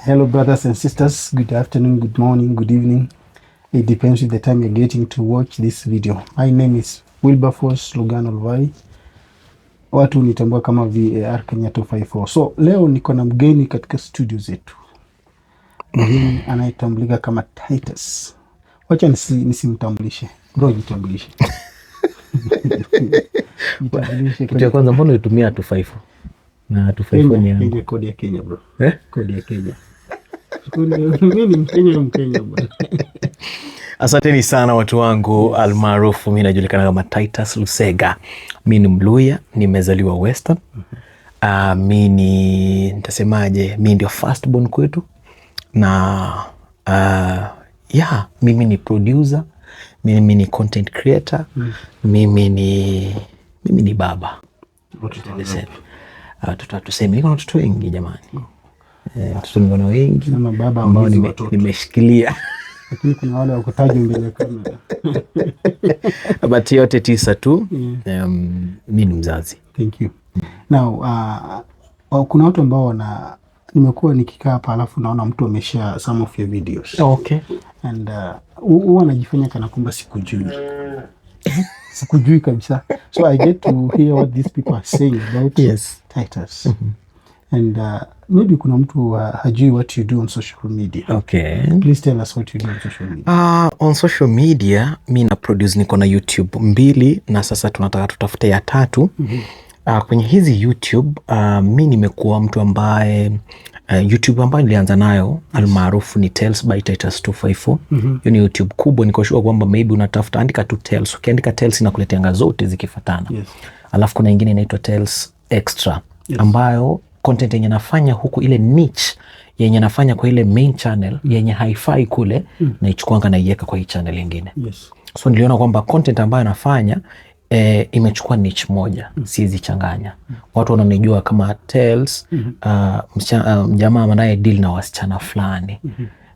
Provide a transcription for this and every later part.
Hello, brothers and sisters. Good afternoon, good morning, good evening. It depends with the time you're getting to watch this video. My name is Wilberforce Lugano Luvai. Watu hunitambua kama VAR Kenya 254. So leo niko na mgeni katika studio zetu, mgeni anayetambulika kama Titus. Wacha nisimtambulishe. Bro, jitambulishe. Jitambulishe. Kitu ya kwanza, mbona ulitumia 254 na 254 ni yangu? Kenya, kodi ya Kenya, bro. Eh? Kodi ya Kenya. Mimi ni Mkenya, Mkenya, bwana. Asanteni sana watu wangu, almaarufu mi najulikana kama Titus Lusega. Mi ni Mluya, nimezaliwa Western. Mi ni, nitasemaje, mi ndio first born kwetu na yeah, mimi ni producer, mimi ni content creator, mimi ni baba. Watoto wangapi? Watoto hatusemi, niko na watoto wengi jamani. Eh, watoto niko na wengi Sema baba ambao haongezi watoto. Nimeshikilia. Lakini kuna wale wakutajwa mbele ya kamera. But yote tisa tu, mi ni mzazi. Thank you. Now, kuna watu ambao wana, nimekuwa nikikaa hapa alafu naona mtu ameshare some of your videos and huwa anajifanya kana kwamba sikujui. Sikujui kabisa. So I get to hear what these people are saying about Titus. And maybe kuna mtu hajui what you do on social media. Please tell us what you do on social media. On social media mi na produce, niko na YouTube mbili na sasa tunataka tutafute ya tatu. Kwenye hizi YouTube, mi nimekuwa mtu ambaye, YouTube ambayo nilianza nayo almaarufu ni Tales by Titus 254. Hiyo ni YouTube kubwa, niko sure kwamba maybe unatafuta, andika tu Tales. Ukiandika Tales inakuleteanga zote zikifuatana. Alafu kuna ingine inaitwa Tales Extra ambayo content yenye nafanya huku, ile niche yenye nafanya kwa ile main channel yenye haifai kule, naichukuanga naiweka kwa hii channel ingine. So niliona kwamba content ambayo nafanya imechukua niche moja, siwezi changanya. Watu wananijua kama Tales, jamaa anaye deal na wasichana fulani,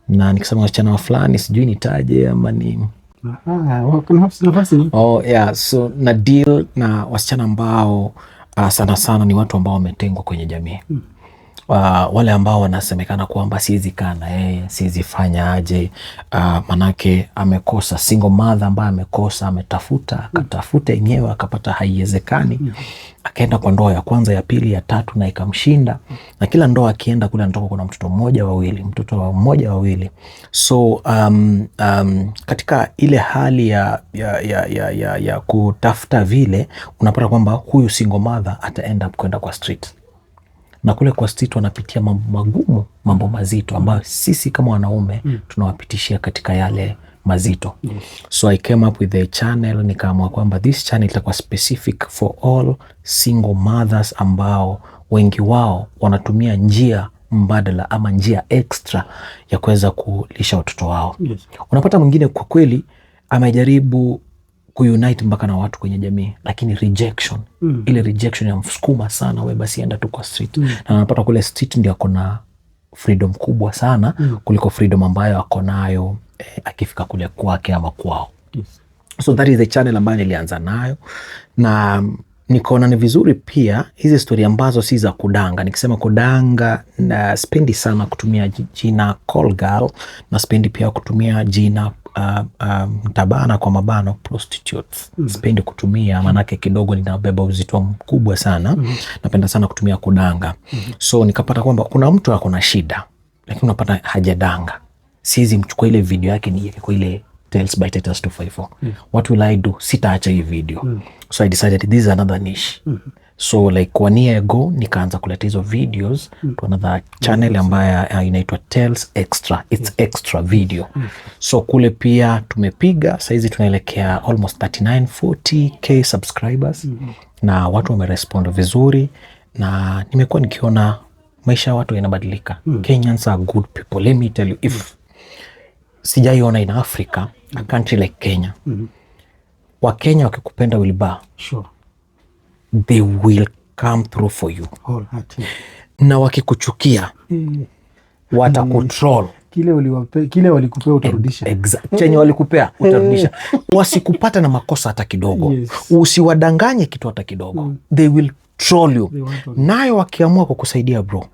na nikisema wasichana wa fulani, sijui nitaje ama ni Ah, nafasi ni Oh, yeah. So na deal na wasichana ambao sana sana ni watu ambao wametengwa kwenye jamii, wale ambao wanasemekana kwamba siwezi kaa na yeye, siwezi fanya aje, manake amekosa, single mother ambaye amekosa, ametafuta, akatafuta yenyewe akapata haiwezekani, akaenda kwa ndoa ya kwanza, ya pili, ya tatu na ikamshinda, na kila ndoa akienda kule anatoka kuna mtoto mmoja wawili, mtoto wa mmoja wawili. So katika ile hali ya kutafuta vile, unapata kwamba huyu single mother ata end up kwenda kwa street, na kule kwa street wanapitia mambo magumu, mambo mazito ambayo sisi kama wanaume tunawapitishia katika yale mazito. So I came up with a channel, nikaamua kwamba this channel itakuwa specific for all single mothers ambao wengi wao wanatumia njia mbadala ama njia extra ya kuweza kulisha watoto wao. Unapata mwingine kwa kweli amejaribu kuunite mpaka na watu kwenye jamii, lakini rejection, ile rejection yamsukuma sana, we basi enda tu kwa street. Na anapata kule street ndio ako na freedom kubwa sana kuliko freedom ambayo ako nayo akifika kule kwake ama kwao. So that is the channel ambayo nilianza nayo, na nikaona ni vizuri pia hizi stori ambazo si za kudanga. Nikisema kudanga, na spendi sana kutumia jina call girl, na spendi pia kutumia jina mtabana kwa mabano prostitutes. Sipendi kutumia maanake kidogo linabeba uzito mkubwa sana. Napenda sana kutumia kudanga. So nikapata kwamba kuna mtu ako na shida, lakini unapata hajadanga. Siwezi mchukua ile video yake niiweke kwa ile Tales by Titus 254. What will I do? Sitaacha hii video. So I decided this is another niche. So like one year ago nikaanza kuleta hizo videos to another channel ambayo inaitwa Tales Extra. It's extra video. So kule pia tumepiga, saizi tunaelekea almost 39 40K subscribers na watu wamerespond vizuri, na nimekuwa nikiona maisha ya watu yanabadilika. Kenyans are good people. Let me tell you, if sijaiona in Africa a country like Kenya. Wakenya wakikupenda, Wilbur, they will come through for you, Wholehearted. Na wakikuchukia watakutroll. Kile uliwape, kile walikupea utarudisha. Chenye walikupea utarudisha. Wasikupata na makosa hata kidogo, usiwadanganye kitu hata kidogo, they will troll you. They want to- Nayo wakiamua kukusaidia, bro,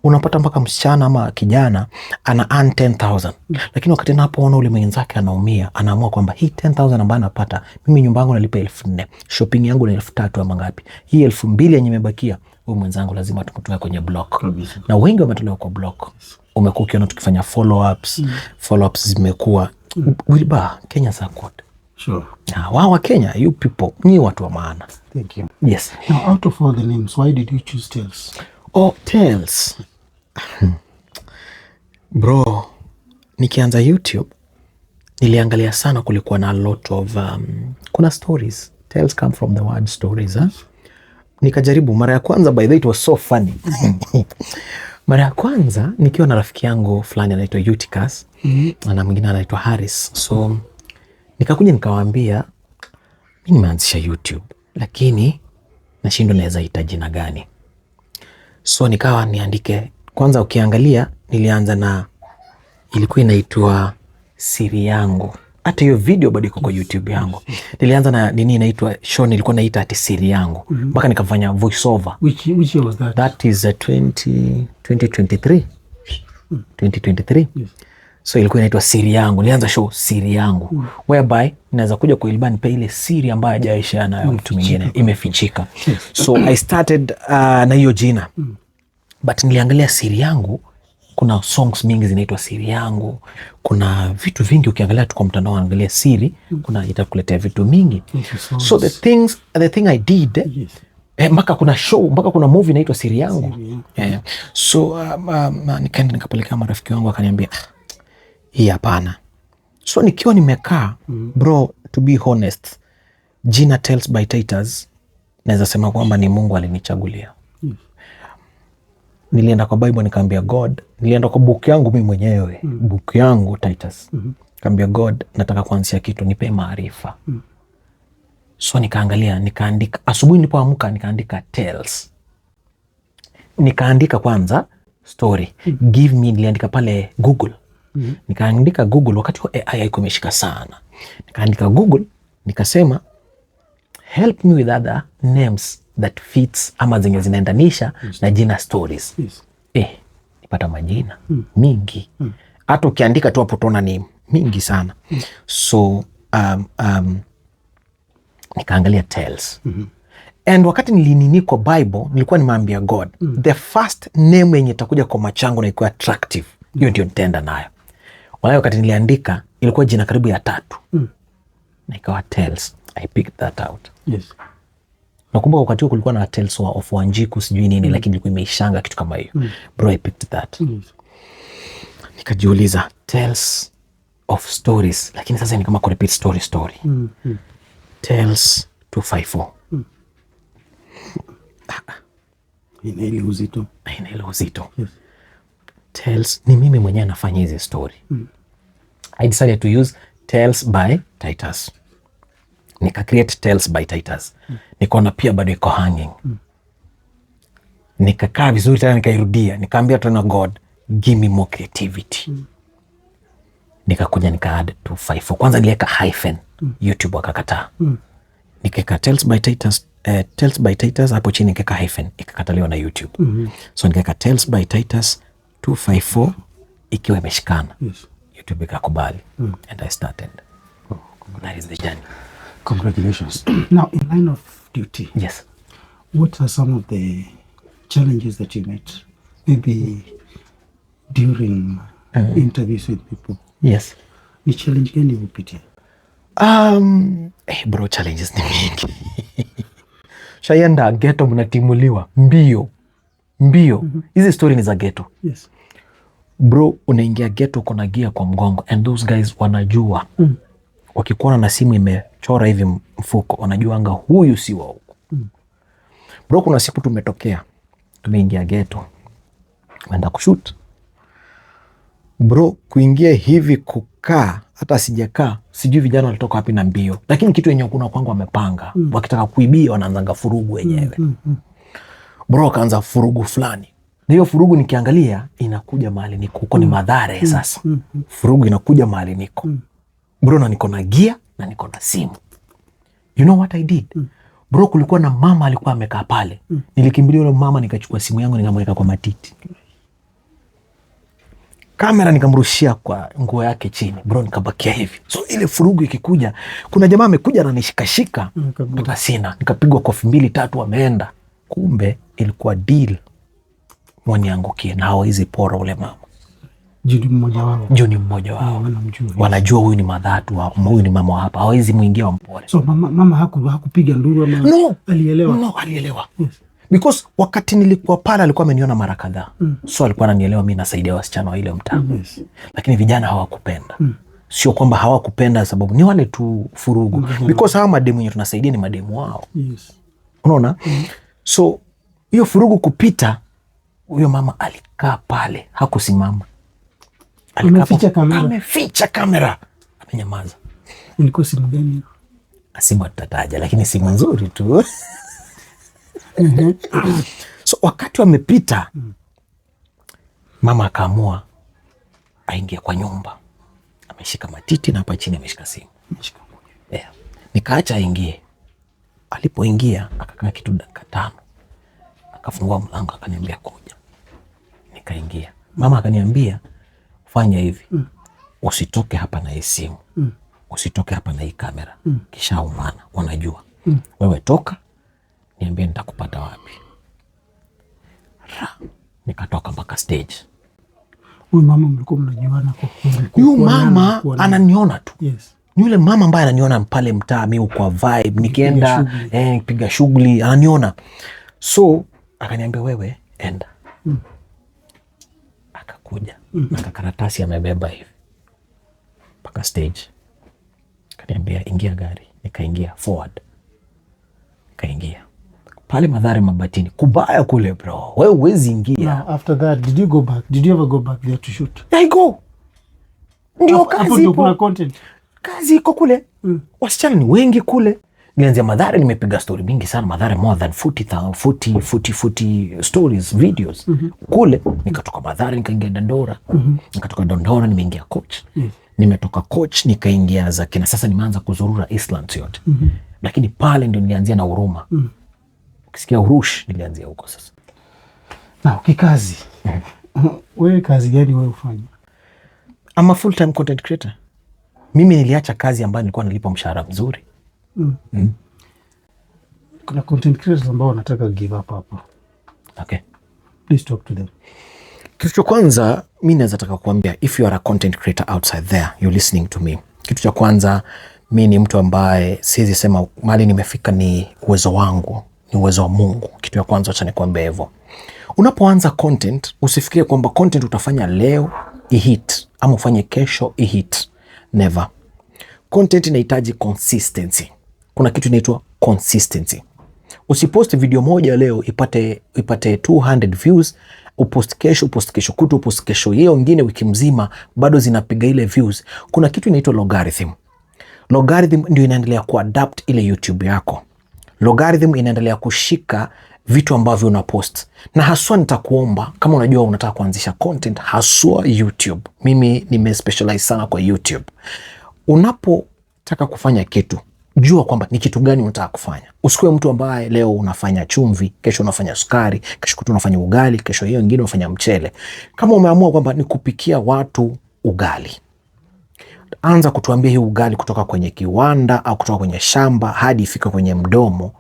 Unapata mpaka msichana ama kijana ana earn 10,000, lakini wakati anapoona ule mwenzake anaumia, anaamua kwamba hii 10,000 ambayo anapata, mimi nyumba yangu nalipa 4,000, shopping yangu ni 3,000 ama ngapi, hii 2,000 yenye imebakia, huyu mwenzangu lazima tumtoe kwenye block. Na wengi wametolewa kwa block. Umekuwa ukiona tukifanya follow ups, follow ups zimekuwa Wilbur, Kenyans are good. Wao wa Kenya, you people ni watu wa maana. Thank you. Yes. Now, out of all the names, why did you choose Tales? Oh, Tales. Bro, nikianza YouTube niliangalia sana, kulikuwa na a lot of kuna stories. Tales come from the word stories, eh? Nikajaribu mara ya kwanza, by the way, it was so funny. Mara ya kwanza nikiwa na rafiki yangu fulani anaitwa Eutychus na mwingine anaitwa Harris. So nikakuja nikawaambia, mi nimeanzisha YouTube lakini nashindwa naweza ita jina gani. So nikawa niandike kwanza, ukiangalia nilianza na ilikuwa inaitwa Siri Yangu. Hata hiyo video bado iko kwa YouTube yangu. Nilianza na nini inaitwa show, nilikuwa naita ati Siri Yangu mpaka nikafanya voice over. Which year was that? That is 20, 2023 2023. So ilikuwa inaitwa Siri Yangu. Nilianza show Siri Yangu whereby naweza kuja kwa Wilbur nipe ile siri ambayo hajaishare nayo mtu mwingine, imefichika. So I started na hiyo jina, but niliangalia Siri Yangu, kuna songs mingi zinaitwa Siri Yangu, kuna vitu vingi ukiangalia tu kwa mtandao, angalia siri, kuna itakuletea vitu mingi. So the thing I did, mpaka kuna show, mpaka kuna movie inaitwa Siri Yangu. Yeah. So nikaenda nikapelekea marafiki wangu, akaniambia, "Ah, hii hapana." So nikiwa nimekaa, bro, to be honest, jina Tales by Titus naweza sema kwamba ni Mungu alinichagulia. Nilienda kwa Bible nikaambia God, nilienda kwa book yangu mimi mwenyewe, book yangu Titus, kaambia God, nataka kuanzisha kitu, nipe maarifa. So nikaangalia, nikaandika asubuhi nilipoamka, nikaandika Tales, nikaandika kwanza story, give me, niliandika pale Google, nikaandika Google wakati wa AI haikuwa imeshika sana, nikaandika Google nikasema, "Help me with other names that fits ama zenye zinaendanisha na jina stories." Nipata majina mingi, hata ukiandika tu hapo utaona ni mingi sana. So nikaangalia Tales, and wakati nilinini kwa Bible nilikuwa nimeambia God, the first name yenye itakuja kwa macho yangu na ikuwa attractive, hiyo ndio nitaenda nayo. Walai, wakati niliandika ilikuwa jina karibu ya tatu na ikawa Tales. I picked that out. Nakumbuka wakati huo kulikuwa na Tales of Wanjiku sijui nini, lakini ilikuwa imeishanga kitu kama hiyo. Bro, I picked that. Nikajiuliza Tales of Stories, lakini sasa ni kama kurepeat story story. Tales 254. Ina ile uzito. Ina ile uzito. Tales ni mimi mwenyewe nafanya hizi story. I decided to use Tales by Titus. Nika create Tales by Titus. Nikaona pia bado iko hanging. Nikakaa vizuri tena nikairudia, nikaambia tena God, give me more creativity. Nikakuja nika add 254. Kwanza niliweka hyphen, YouTube wakakataa. Nikaweka Tales by Titus, Tales by Titus hapo chini nikaweka hyphen, ikakataliwa na YouTube. So nikaweka Tales by Titus 254 ikiwa imeshikana. YouTube ikakubali and I started. That is the journey. Congratulations. Now, in line of duty, what are some of the challenges that you met maybe during interviews with people? Yes. Ni challenge gani umepitia? Bro, challenges ni mingi. Shaienda ghetto, mnatimuliwa mbio mbio. Hizi story ni za ghetto. Bro, unaingia ghetto, uko na gear kwa mgongo and those guys wanajua. Wakikuona na simu imechora hivi mfuko, wanajuanga huyu si wa huku. Bro, kuna siku tumetokea, tumeingia ghetto, tumeenda kushoot. Bro, kuingia hivi kukaa, hata sijakaa, sijui vijana walitoka wapi na mbio, lakini kitu yenye kuna kwangu wamepanga, wakitaka kuibia wanaanzanga furugu wenyewe. Bro, wakaanza furugu fulani, na hiyo furugu nikiangalia inakuja mahali niko huko ni Mathare. Sasa furugu inakuja mahali niko, bro, na niko na gear na niko na simu. You know what I did? Bro, kulikuwa na mama alikuwa amekaa pale. Nilikimbilia yule mama, nikachukua simu yangu, nikamweka kwa matiti. Kamera nikamrushia kwa nguo yake chini, bro, nikabakia hivi. So ile furugu ikikuja, kuna jamaa amekuja ananishikashika, Kabla. Hata sina, nikapigwa kofi mbili tatu, ameenda. Kumbe ilikuwa deal waniangukie na hawawezi pora ule mama. Juu ni mmoja wao. Juu ni mmoja wao. Wanamjua. Wanajua huyu ni madhatu, huyu ni mama wa hapa, hawawezi mwingia wampore. So mama hakupiga nduru ama No. alielewa? No, alielewa. Yes. Because wakati nilikuwa pale alikuwa ameniona mara kadhaa, so alikuwa ananielewa mi nasaidia wasichana wa ile mtaa. Lakini vijana hawakupenda. Sio kwamba hawakupenda sababu ni wale tu furugu, because hawa mademu wenye tunasaidia ni mademu wao. Unaona? So hiyo furugu kupita, huyo mama alikaa pale, hakusimama. Alikaa Ameficha kamera. Ameficha kamera, amenyamaza. Ilikuwa simu gani? Simu hatutataja, lakini simu nzuri tu. So wakati wamepita, mama akaamua aingie kwa nyumba, ameshika matiti na hapa chini ameshika simu. Ameshika. Yeah. Nikaacha aingie. Alipoingia akakaa kitu dakika 5, akafungua mlango akaniambia kuja. Nikaingia. Mama akaniambia fanya hivi, usitoke hapa na hii simu, usitoke hapa na hii kamera, kisha umana wanajua. Wewe toka, niambie nitakupata wapi. Ra, nikatoka mpaka stage. Huyu mama mlikuwa mnajuana kwa Huyu kuonana, mama kuonana. ananiona tu. Ni yule mama ambaye ananiona pale mtaa, mi kwa vibe nikienda shughuli. Piga shughuli ananiona, so akaniambia wewe enda. Akakuja na kakaratasi amebeba hivi mpaka stage, akaniambia ingia gari, nikaingia forward, nikaingia pale Mathare Mabatini, kubaya kule bro, wewe huwezi ingia. Now, after that, did you go back? Did you ever go back there to shoot? I go, ndio Hapo kazi ndio kuna ipo. Content. Kazi iko kule, wasichana ni wengi kule. Nilianzia Mathare, nimepiga story mingi sana Mathare, more than 40, 40, 40 stories, videos kule. Nikatoka Mathare nikaingia Dandora, nikatoka Dandora nimeingia Coach, nimetoka Coach nikaingia za kina, sasa nimeanza kuzurura Eastlands yote, lakini pale ndio nilianzia na Huruma. Ukisikia Urush, nilianzia huko sasa. Na kikazi, wewe kazi gani wewe hufanya? I'm a full time content creator. Mimi niliacha kazi ambayo nilikuwa nalipa mshahara mzuri. Kuna content creators ambao wanataka give up hapo. Okay. Please talk to them. Kitu cha kwanza mi naweza taka kuambia, if you are a content creator outside there, you're listening to me, kitu cha kwanza, mi ni mtu ambaye siwezi sema mahali nimefika ni uwezo wangu, ni uwezo wa Mungu. Kitu ya kwanza wacha nikuambia hivyo. Unapoanza content, usifikirie kwamba content utafanya leo ihit ama ufanye kesho ihit. Never. Content inahitaji consistency. Kuna kitu inaitwa consistency. Usipost video moja leo ipate 200 views, upost kesho, upost kesho kutu, upost kesho hiyo ingine, wiki mzima bado zinapiga ile views. Kuna kitu inaitwa logarithm. Logarithm ndio inaendelea kuadapt ile YouTube yako. Logarithm inaendelea kushika vitu ambavyo una post, na haswa nitakuomba kama unajua unataka kuanzisha content haswa YouTube. Mimi nimespecialize sana kwa YouTube. Unapotaka kufanya kitu, jua kwamba ni kitu gani unataka kufanya. Usikuwe mtu ambaye leo unafanya chumvi, kesho unafanya sukari, kesho kutwa unafanya ugali, kesho hiyo ingine unafanya mchele. Kama umeamua kwamba ni kupikia watu ugali, anza kutuambia hii ugali kutoka kwenye kiwanda au kutoka kwenye shamba hadi ifike kwenye mdomo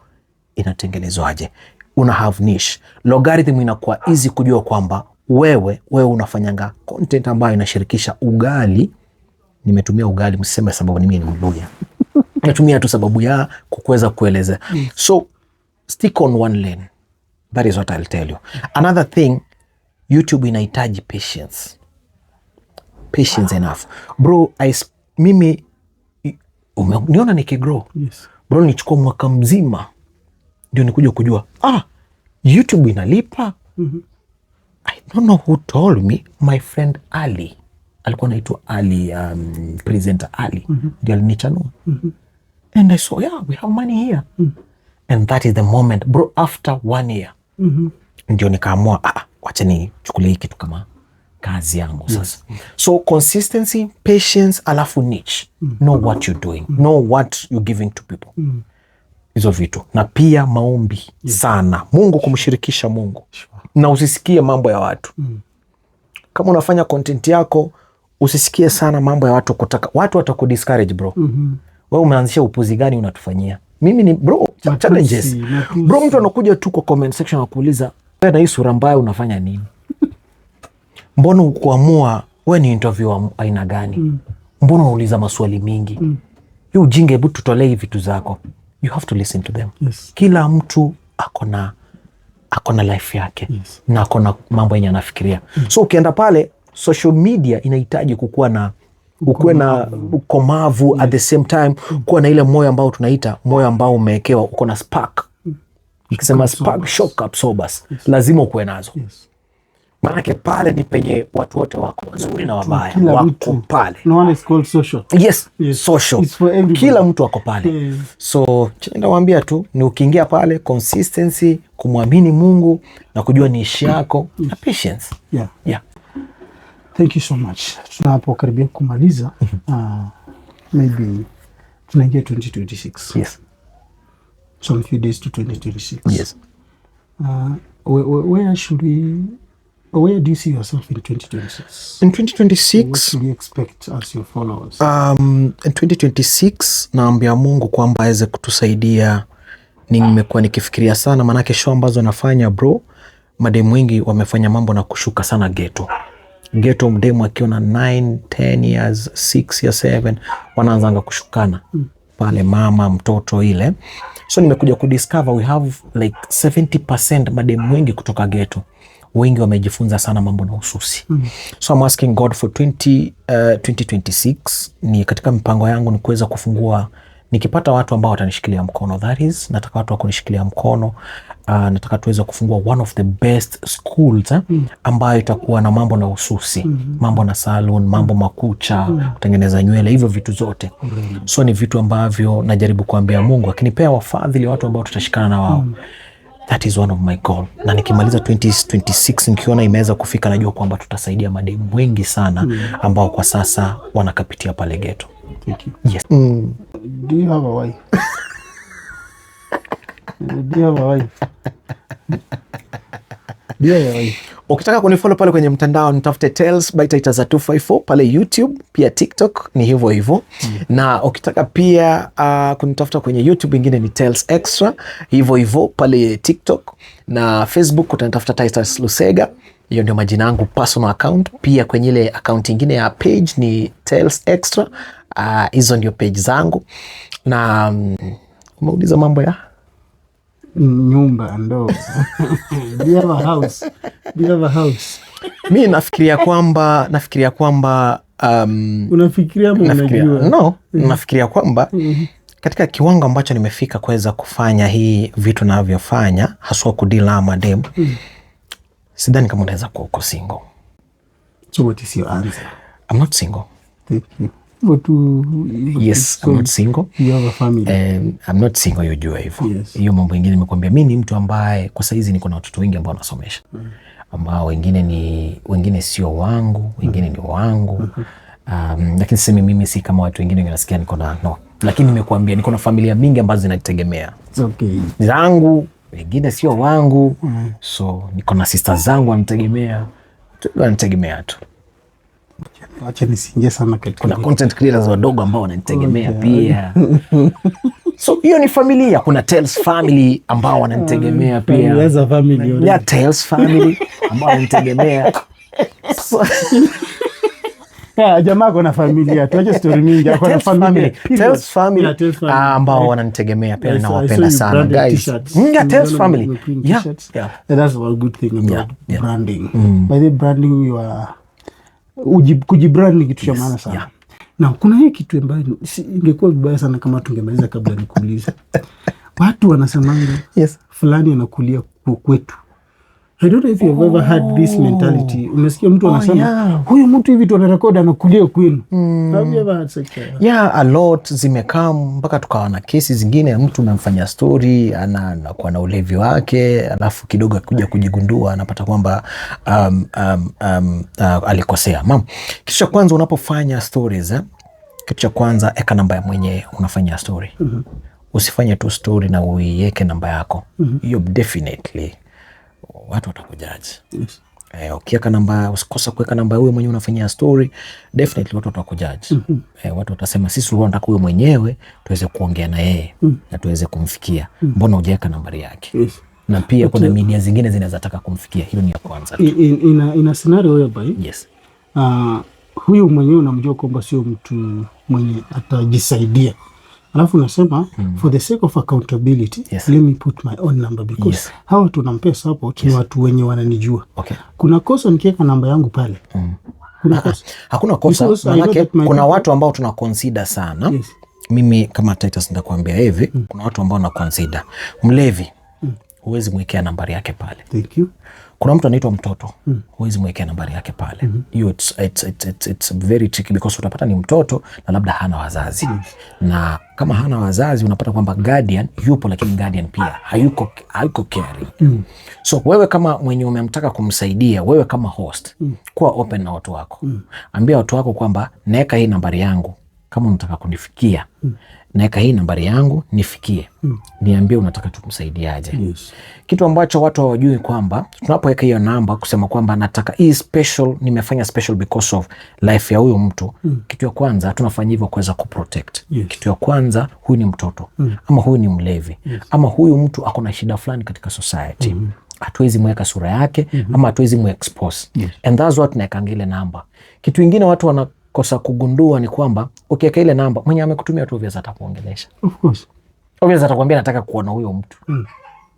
inatengenezwaje. Una have niche. Logarithm inakuwa easy kujua kwamba wewe unafanyanga content ambayo inashirikisha ugali. Nimetumia ugali, msiseme sababu ni mimi ni Mluya. Natumia tu sababu ya kukuweza kueleza. So stick on one lane. That is what I'll tell you. Another thing, YouTube inahitaji patience. Patience enough. Bro, mimi niona nikigrow. Bro, nichukua mwaka mzima ndio nikuja kujua, ah, YouTube inalipa. I don't know who told me. My friend Ali, alikuwa anaitwa Ali, presenter Ali, ndio alinichanua. And I saw, yeah, we have money here. And that is the moment, bro, after one year ndio nikaamua, ah, wacha nichukulie hii kitu kama kazi yangu sasa. So consistency, patience, alafu niche. Know what you're doing. Know what you're giving to people. Hizo vitu. Na pia maombi sana. Mungu, kumshirikisha Mungu. Na usisikie mambo ya watu. Kama unafanya content yako, usisikie sana mambo ya watu kutaka, watu watakudiscourage, bro. Wewe umeanzisha upuzi gani unatufanyia? Mimi ni bro, Matusi, challenges. Matusi. Bro, mtu anakuja tu kwa comment section akuuliza, "Wewe na hii sura mbaya unafanya nini? Mbona ukuamua we ni interview wa aina gani? Mbona unauliza maswali mingi? Hiyo ujinga, hebu tutolee hii vitu zako." You have to listen to them. Kila mtu akona life yake na akona mambo yenye anafikiria. So ukienda pale social media inahitaji kukuwa na ukuwe na ukomavu, at the same time kuwa na ile moyo ambao tunaita moyo ambao umewekewa, uko na spark. Nikisema spark, shock absorbers lazima ukuwe nazo, maanake pale ni penye watu wote wako, wazuri na wabaya Kila wako mtu. pale. No one is called social. Yes, Yes. social. It's for everybody. Kila mtu ako pale. So chenye nawaambia tu ni ukiingia pale, consistency, kumwamini Mungu na kujua niche yako na patience. Yeah. Thank you so much. Tunapokaribia kumaliza, maybe tunaingia 2026. Some few days to 2026. Where should we where do you see yourself in 2026? In What 2026, should we expect as your followers? In 2026 naambia Mungu kwamba aweze kutusaidia. Nimekuwa nikifikiria sana, maanake show ambazo nafanya, bro, mademu wengi wamefanya mambo na kushuka sana ghetto. Ghetto, mdemu akiwa na 9, 10 years, 6 years, 7, wanaanzanga kushukana pale, mama mtoto ile. So nimekuja kudiscover we have like 70% mademu wengi kutoka ghetto, wengi wamejifunza sana mambo na ususi. So I'm asking God for 2026, ni katika mipango yangu ni kuweza kufungua, nikipata watu ambao watanishikilia mkono, that is, nataka watu wa kunishikilia mkono. Nataka tuweze kufungua one of the best schools, eh, ambayo itakuwa na mambo na ususi, mambo na salon, mambo makucha, kutengeneza nywele, hivyo vitu zote. So ni vitu ambavyo najaribu kuambia Mungu akinipea wafadhili, watu ambao tutashikana na wao, that is one of my goal. Na nikimaliza 2026 nikiona imeweza kufika, najua kwamba tutasaidia mademu wengi sana ambao kwa sasa wanakapitia pale ghetto. Thank you. Yes. Do you have a wife? Do you have a wife? Do you have a wife? Ukitaka kunifollow pale kwenye mtandao, nitafute Tales by Titus 254 pale YouTube, pia TikTok ni hivyo hivyo. Na ukitaka pia kunitafuta kwenye YouTube ingine ni Tales Extra, hivyo hivyo pale TikTok na Facebook utanitafuta Titus Lusega. Hiyo ndio majina yangu personal account. Pia kwenye ile account ingine ya page ni Tales Extra. Hizo ndio page zangu. Na umeuliza mambo ya Nyumba, ndoa. Do you have a house? Do you have a house? Mi nafikiria kwamba Unafikiria ama nafikiria, unajua? No, nafikiria kwamba katika kiwango ambacho nimefika kuweza kufanya hii vitu navyofanya, haswa kudeal na madem, sidhani kama unaweza kuwa uko single. So what is your answer? I'm not single. Thank you. Hivyo tu, hivyo tu. Yes, So I'm not single. you have a family. I'm not single, yojua hivyo. Hiyo mambo ingine nimekuambia, mi ni mtu ambaye kwa saizi niko na watoto wengi ambao nasomesha, ambao wengine sio wangu, wengine ni wangu. Lakini sisemi mimi si kama watu wengine wanasikia niko na, no, lakini nimekuambia niko na familia mingi ambazo zinajitegemea, It's okay. zangu, wengine sio wangu. So niko na sister zangu wanitegemea, wanitegemea tu. Acha nisiingie sana katika Kuna content creators wadogo ambao wananitegemea pia, so hiyo ni familia. Kuna Tales family ambao wananitegemea pia. That's a family already. Yeah, Tales family ambao wananitegemea, so, Yeah, jamaa ako na familia. Tuache story mingi. Ako na Tales familia. family. Period. Tales family, Yeah, Tales family. Ambao wananitegemea pia, I saw nawapenda you sana, branded guys. t-shirts. Yeah, Tales Unaona family. umeprint t-shirts. And that's one good thing about branding. By the branding you are kujibrand ni kitu cha maana sana. Na kuna hii kitu ambayo ingekuwa vibaya sana kama tungemaliza kabla nikuulize. Watu wanasemanga fulani anakulia kwetu. I don't know if you've ever had this mentality. Umesikia mtu anasema, "Huyu mtu hivi tunarekodi anakulia kwenu." Have you ever had such a Yeah, a lot zimekaa mpaka tukawa na kesi zingine, mtu unamfanya story anakuwa na ulevi wake, alafu kidogo akikuja kujigundua anapata kwamba alikosea. Mam, kitu cha kwanza unapofanya stories, eh, kitu cha kwanza eka namba ya mwenye unafanya story. Usifanye tu story na uiweke namba yako. Hiyo definitely watu watakujaji. Ukiweka namba, usikosa kuweka namba ya huyo mwenyewe unafanyia story, definitely watu watakujaji. Watu watasema sisi tulikuwa tunataka huyo mwenyewe tuweze kuongea na yeye na tuweze kumfikia, mbona hujaweka nambari yake? Na pia kuna media zingine zinaweza taka kumfikia. Hilo ni ya kwanza tu. In a scenario whereby huyu mwenyewe unamjua kwamba sio mtu mwenye atajisaidia, alafu unasema for the sake of accountability, let me put my own number because hawa tunampea support ni watu wenye wananijua. Kuna kosa nikiweka namba yangu pale? Kuna kosa? Hakuna kosa. Because I know Manake that my kuna people- watu ambao tuna consider sana. Mimi kama Titus nitakwambia hivi, kuna watu ambao na consider mlevi, huwezi mwekea nambari yake pale. Thank you. Kuna mtu anaitwa mtoto, huwezi mwekea nambari yake pale. Hiyo it's very tricky because utapata ni mtoto na labda hana wazazi, na kama hana wazazi unapata kwamba guardian yupo, lakini guardian pia hayuko caring. So wewe kama mwenye umemtaka kumsaidia, wewe kama host, kuwa open na watu wako. Ambia watu wako kwamba naweka hii nambari yangu kama unataka kunifikia, naweka hii nambari yangu nifikie, niambie unataka tumsaidiaje. Kitu ambacho watu hawajui kwamba tunapoweka hiyo namba kusema kwamba nataka hii special, nimefanya special because of life ya huyu mtu, kitu ya kwanza tunafanya hivyo kuweza kuprotect. Kitu ya kwanza, huyu ni mtoto ama huyu ni mlevi ama huyu mtu ako na shida fulani katika society, hatuwezi mweka sura yake ama hatuwezi muexpose and that's what tunawekanga ile namba. Kitu ingine watu wanakosa kugundua ni kwamba ukiweka ile namba, mwenye amekutumia tu obvious atakuongelesha. Of course. Obvious atakwambia nataka kuona huyo mtu,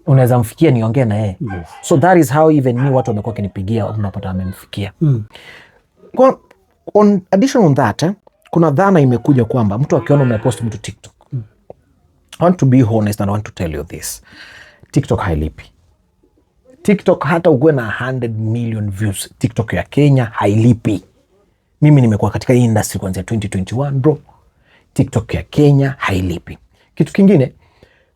unaweza mfikia niongee na yeye? Yes. So that is how even me watu wamekuwa wakinipigia, unapata amemfikia. On addition on that, kuna dhana imekuja kwamba mtu akiona umepost mtu TikTok. I want to be honest and I want to tell you this, TikTok hailipi. TikTok, hata ukuwe na 100 million views, TikTok ya Kenya hailipi. Mimi nimekuwa katika hii industry kuanzia 2021, bro. TikTok ya Kenya hailipi. Kitu kingine,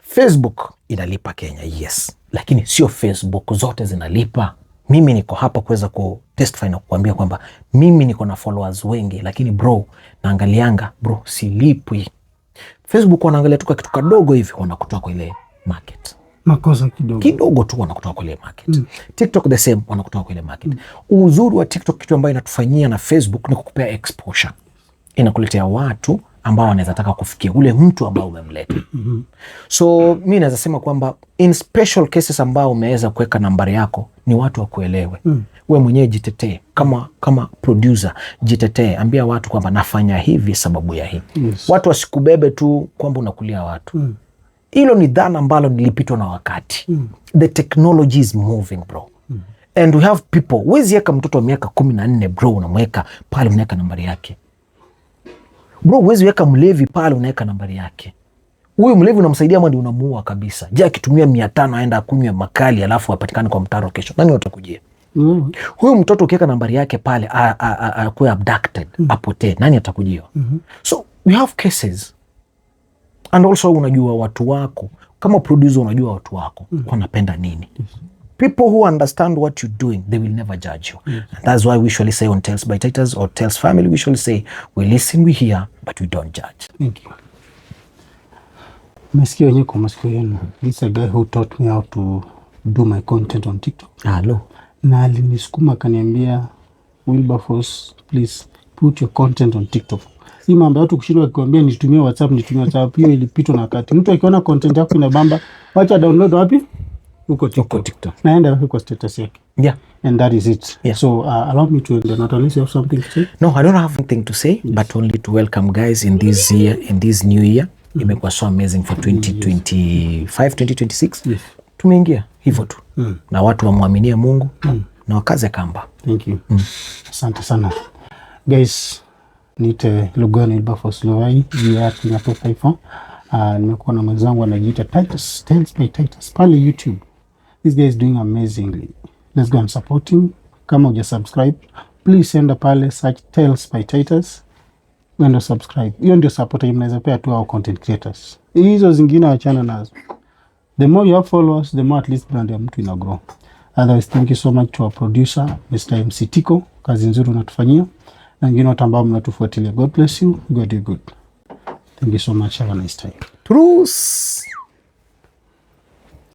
Facebook inalipa Kenya, yes, lakini sio Facebook zote zinalipa. Mimi niko hapa kuweza ku testify na kukuambia kwamba mimi niko na followers wengi, lakini bro, naangalianga bro, silipwi. Facebook wanaangalia tu kwa kitu kadogo hivi, wanakutoa kwa ile market. Makosa kidogo. Kidogo tu wanakutoa kwa ile market. TikTok the same, wanakutoa kwa ile market. Uzuri wa TikTok, kitu ambayo inatufanyia na Facebook ni kukupea exposure, inakuletea watu ambao wanaweza taka kufikia ule mtu ambao umemleta. So mi naweza sema kwamba in special cases ambao umeweza kuweka nambari yako ni watu wakuelewe. We mwenyewe jitetee kama producer, jitetee, ambia watu kwamba nafanya hivi sababu ya hii. Watu wasikubebe tu kwamba unakulia watu. Hilo ni dhana ambalo nilipitwa na wakati. The technology is moving, bro, and we have people. Huwezi weka mtoto wa miaka 14, bro, unamweka pale, unaweka nambari yake, bro. Huwezi weka mlevi pale, unaweka nambari yake. Huyu mlevi unamsaidia ama ndio unamuua kabisa? Je, akitumia 500 aenda akunywe makali alafu apatikane kwa mtaro kesho, nani watakujia? Huyu mtoto ukiweka nambari yake pale akuwe abducted, apotee, nani atakujia? So we have cases. And also unajua watu wako kama producer, unajua watu wako wanapenda nini. People who understand what you're doing, they will never judge you. And that's why we usually say on Tales by Titus or Tales Family, we usually say we listen, we hear, but we don't judge. Thank you. Mesikia wenyewe kwa masikio yenu. This is a guy who taught me how to do my content on TikTok. Halo. Na alinisukuma akaniambia, "Wilberforce, please put your content on TikTok." Hii mambo ya watu kushindwa akikwambia nitumie WhatsApp, nitumie WhatsApp, hiyo ilipitwa na wakati. Mtu akiona content yako inabamba, wacha download wapi? Huko TikTok. TikTok. Naenda weke kwa status yake. And that is it. So allow me to end, not unless you have something to say. No, I don't have anything to say, but only to welcome guys in this year, in this new year. Imekuwa so amazing for 2025, 2026. Tumeingia hivyo tu. Na watu wamwaminie Mungu na wakaze kamba. Thank you. Asante sana. Guys, niite Lugano Wilberforce Lowai, GR Kenya 254. Nimekuwa na mwenzangu anajiita Titus, Tales by Titus pale YouTube. This guy is doing amazingly. Let's go and support him. Kama huja subscribe, please enda pale, search Tales by Titus. Uende subscribe. Hiyo ndio support yenye mnaweza pea tu our content creators. Hizo zingine wachana nazo. The more you have followers, the more at least brand ya mtu ina grow. Otherwise, thank you so much to our producer, Mr. MC Tiko. Kazi nzuri unatufanyia. Na wengine wote ambao mnatufuatilia. God bless you. God do good. Thank you so much. Have a nice time. Truce.